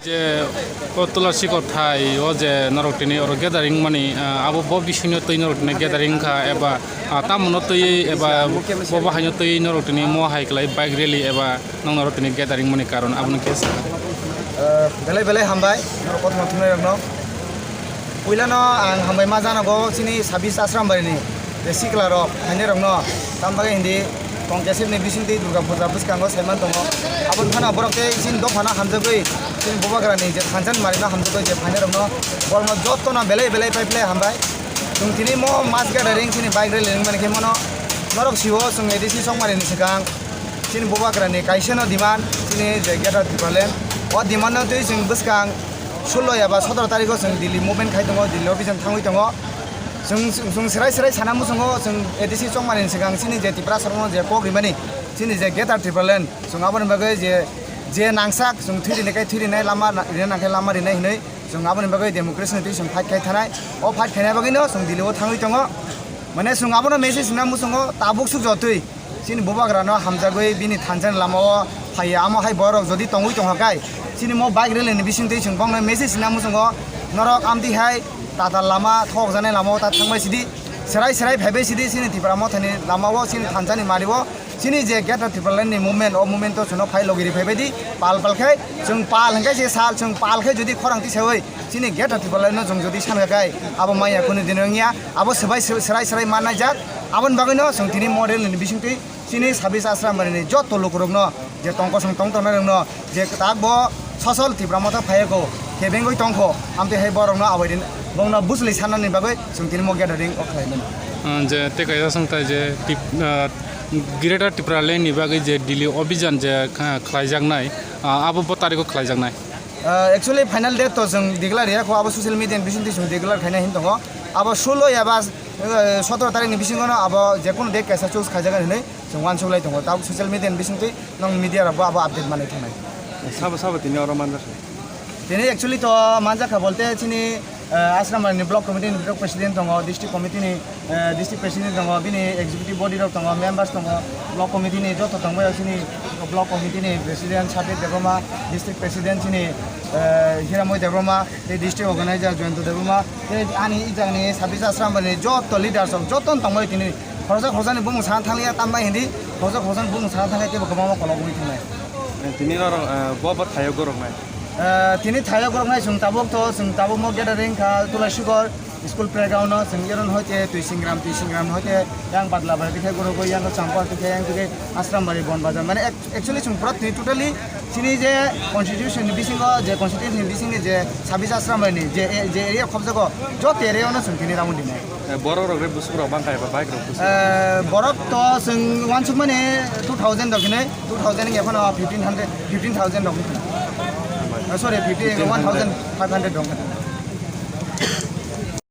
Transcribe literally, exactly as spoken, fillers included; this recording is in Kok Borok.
Je o Tulasi Kothai o je norok tini oro gathering mani, ah, abo bo bisingno twi norok tini gathering kha eba, ah, tamono twi eba bo bahaino twi norok tini mo hai khlai bike rally eba nong norok tini gathering mani karon abono khe sa. Ah, belai belai hambai norok kothoma thumnairokno. Puilano ang hambai ma janago chini sabis Asrambari ni. Je sikla rok phainai rok no tam bagwi hindi Tongkesip ni bisingtwi Durga Puja bwskango saiman tongo. Aboni phano borok tei chini dophano hamjagwi chini bubagra ni je thansa ni mari no hamjagwi je phainai rok no borok no joto no belai belai pai phlai hambai. Chwng tini mo mass gathering chini bike rally wngmani khe mono norok sio chwng A D C Chongmari ni swkang chini bubagra ni kaisa no demand chini je Greater Tipraland o demand no twi chwng bwskang sullo eba sotoro tarikh o chwng Delhi movement khai tongo, Delhi office thangwi tongo. Chwng, chwng, chwng serai serai sana muchungo, chwng A D C Chongmani ni swkang chini je Tiprasa rokno je kok rimani, chini je Greater Tipraland, chwng aboni bagwi je, je nangsak, chwng thwi rini kai thwi rinai, lama na-, rina nangkhe lama rinai hinwi, chwng aboni bagwi democracy ni twi chwng fight khai thanai. O fight khainai bagwino chwng Delhi o thangwi tongo. Mane chwng abono message rina muchungo tabuk suk jotwi. Chini bubagrano hamjagwi bini thansa ni lama o phaiya, amo hai borok jodi tongwi tongkha kai, chini mo bike rally ni bisingtwi chwng bongno message rina muchungo, norok amtwi hai tatal lama, thokjaknai lama o ta thangbai sidi, serai serai phaibai sidi, chini Tipra Mothani lama o, chini thansa ni mari o, chini je Greater Tipraland ni movement, o movement o chwngno phai logi ri phaibai di, pal pal khe chwng pal hwnkhe se sal, chwng pal khe jodi khorang tisawi, chini Greater Tipraland no chwng jodi sankha kai, abo maya kunu din wngya, abo swbai sw-, swrai swrai mannai jak, aboni bagwino chwng tini model ni bisingtwi chini sabis Asrambari ni joto lukurokno je tongkosong tong tongnai rokno je tak bo sosol Tipra Motha phaiyago kebengwi tongkho, amtwi hai borokno abai din bongno bujlwi sanani bagwi chwng tini mo gathering o khlaimani. Ah, je tei kaisa swngthai je Tip-, ah, Greater Tipraland ni bagwi je Delhi Obhijan je kha-, khlaijaknai, ah, abo bo tarikh o khlaijaknai. Ah, actually final date to chwng declare ya kho, abo social media ni bisingtwi chwng declare khaina hin tongo. Abo sullo ya ba, eh, sotoro tarikh ni bisingo no abo je kono date kaisa choose khaijagan hinwi chwng uansuk lai tongo. Tabuk social media ni bisingtwi nong media rok bo abo update manwi thangnai. Sabo sabo tini oro manjakha? Tini actually to manjakha bolte chini, eh, Asrambari ni block committee ni block president tongo, district committee ni eh, district president tongo, bini executive body rok tongo, members tongo, block committee ni joto tongbaio chini block committee ni president Sathit Debbarma, district president chini, eh, Hiramoi Debbarma, tei district organizer Joyanta Debbarma, tei ani ijang ni sabis Asrambari ni joto leaders rok joto no tongbaio tini khoroksa khoroksa ni bumung sana thangya tambai hindi khoroksa khoroksa ni bumung sana thangya teibo kwbangma kolok wngwi thangnai. Eh, tini norok, eh, bo bo thaio goroknai? Eh, tini thaio goroknai chwng tabuk to, chwng tabuk mo gathering kha Tulashikor, School playground no chwng eron hoite twi singram, twi singram hoite yang badla bai bikhe guro goi yang champa bikhe yang bikhe Asrambari bon bazar. Mane ac-, actually chwng pura twi totally chini je constitution ni bisingo je constitution ni bisingni je sabis Asrambari ni je, je area khobjago joto area no chwng tini round dinai. Eh, borok rok re busuk rok bangkha eba bike rok busuk? Eh, borok to chwng uansuk mani two thousand rok hinwi, two thousand ni ekhano fifteen hundred, fifteen thousand rok hinwi. Eh, sorry, fifteen, one thousand five hundred rok hinwi.